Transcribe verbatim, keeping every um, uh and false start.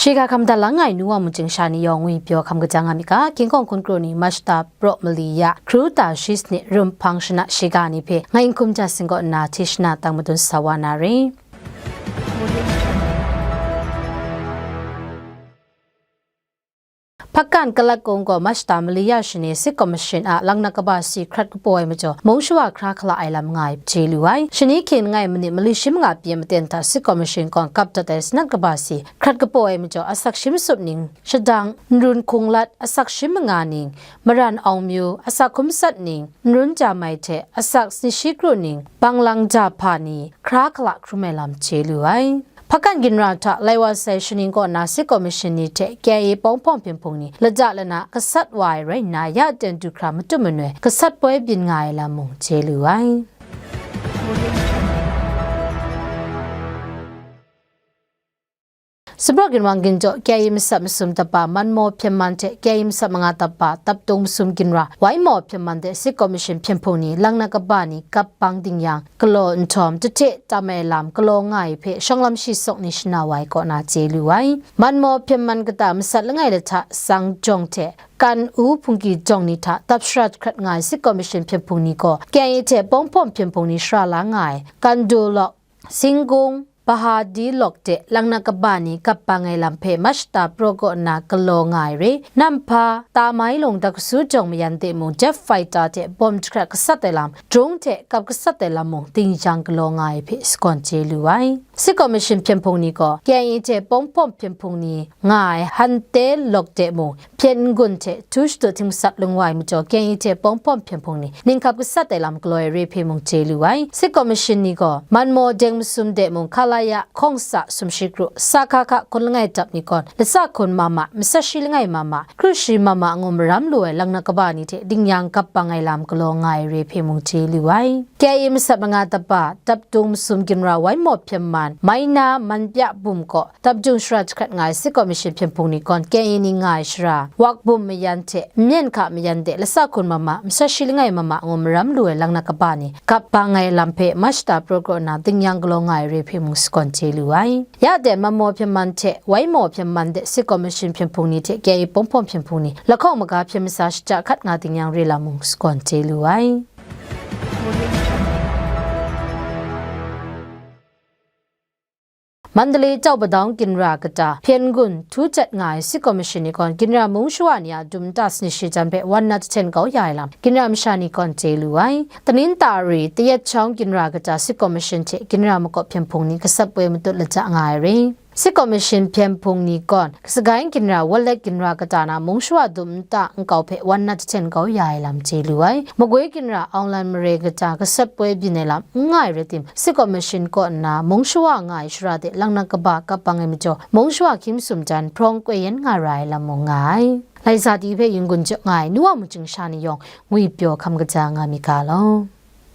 Shiga hkam da lang ai nu wa mungchying sha ni yawng ngwi pyaw hkam kaja nga myit ga, King Kawng hkun kru ni Mashta praw mali ya, hkru ta shi sanit, rum hpang shana shiga ni hpe ngai n hkum ja sing kaw nna hti shana tang madun sa wa na re. Hpakan Kalat Kung gaw Mashta mali ya shani State Commission a laknak kaba si hkrat kapaw ai majaw, mung shawa hkra hkala ai lam nga ai chye lu ai. Shani hkying langai manit mali shi manga pyi maten hta State Commission gaw kap dat ai sanat kaba si hkrat kapaw ai majaw, asak shi matsup ning, shadang Nrun Hkunglat, asak shi manga ning, Maran Aung Myu, asak hkum sat ning, Nrun Ja Mai hte asak sanit shi kru ning, Banglang Ja Hpa ni hkra hkala hkrum ai lam chye lu ai. Hpakan ginra hta lai wa sai shaning kaw na State Commission ni hte K I A pawng hpawng hpyen hpung ni lada lana gasat wa ai rai nna, ya ten du hkra matut manoi gasat poi byin nga ai lam mung chye lu ai. Sapraw ginwang ginjaw K I A masat masum dapa Manmaw Hpyen Man hte K I A masat manga dapa Taptung Masum Ginra Waimaw Hpyen Man de State Commission hpyen hpung ni laknak kaba ni kap bang ding yang galaw nhtawm, tahte tam ai lam galaw nga ai hpe shawng lam shi sawk ni shana wa ai kaw na chye lu ai. Manmaw Hpyen Man kata masat langai lahta Sang Jawng hte Kan U Hpungki Jawng ni hta tap shara jahkrat nga ai State Commission hpyen hpung ni gaw K I A hte pawng hpawng hpyen hpung ni shara la nga ai Kan Du Lawk, Singgung, Bahadi Lawk de laknak kaba ni kap bang ai lam hpe Mashta praw kaw nna galaw nga ai re. Namhpa, Tamai Lung Dakasu Jawng Mayan de mung jet fighter hte bawm jahkrat gasat ai lam, drone hte kap gasat ai lam mung ding yang galaw nga ai hpe shakawn chye lu ai. State Commission hpyen hpung ni gaw K I A hte pawng hpawng hpyen hpung ni nga ai Hante Lawk de mung, Hpyen N-gun hte htu shadu hting masat lung wa ai majaw, K I A hte pawng hpawng hpyen hpung ni ning kap gasat ai lam galaw ai re hpe mung chye lu ai. State Commission ni gaw Manmaw Deng Masum de mung, Khalaya hkawng sa sumshi kru, Sa Kha Kha hkun langai dap ni gaw, Lasa Hkun Mama, Masat Shi Langai Mama, Kru Shi Mama ngu maram lu ai laknak kaba ni hte ding yang kap bang ai lam galaw nga ai re hpe mung chye lu ai. K I A masat manga dapa Taptung Masum Ginra Waimaw Hpyen Man, Maina Manpya Bum kaw Tapjung shara jahkrat nga ai State Commission hpyen hpung ni gaw, K I A ni nga ai shara, Wakbum Mayan hte Myen Hka Mayan de Lasa Hkun Mama, Masat Shi Langai Mama ngu maram lu ai laknak kaba ni kap bang ai lam hpe Mashta praw kaw nna ding yang galaw nga ai re hpe mung shakawn chye lu ai. Ya de Manmaw Hpyen Man hte Waimaw Hpyen Man de State Commission hpyen hpung ni hte K I A pawng hpawng hpyen hpung ni lahkawng maga hpyen masa shaja hkat nga ding yang re lam mung shakawn chye lu ai. Mandalay Tau Padawng Ginra kata Hpyen N-gun htu jat nga ai State Commission ni gaw, ginra mung shawa ni a dum nta sanit shi jan hpe wan na jahten kau ya ai lam, ginra masha ni gaw chye lu ai. Tanin Tari Tayet Chawng Ginra kata State Commission hte ginra makawp hpyen hpung ni gasat poi matut lajang nga ai re. State Commission hpyen hpung ni gaw, Sagaing Ginra Wallet Ginra kata na mung shawa dum nta nkau hpe wan na jahten kau ya ai lam chye lu ai. Magwi Ginra Aung Lan Mare kata gasat poi byin ai lam n nga ai rai tim, State Commission kaw nna mung shawa nga ai shara de laknak kaba kap bang ai majaw, mung shawa hkying masum jan hprawng koi yan nga ra ai lam mung nga ai. Lai sa ti hpe yin-gun jaw nga ai nu wa mungchying sha ni yawng ngwi pyaw hkam kaja nga myit ga law.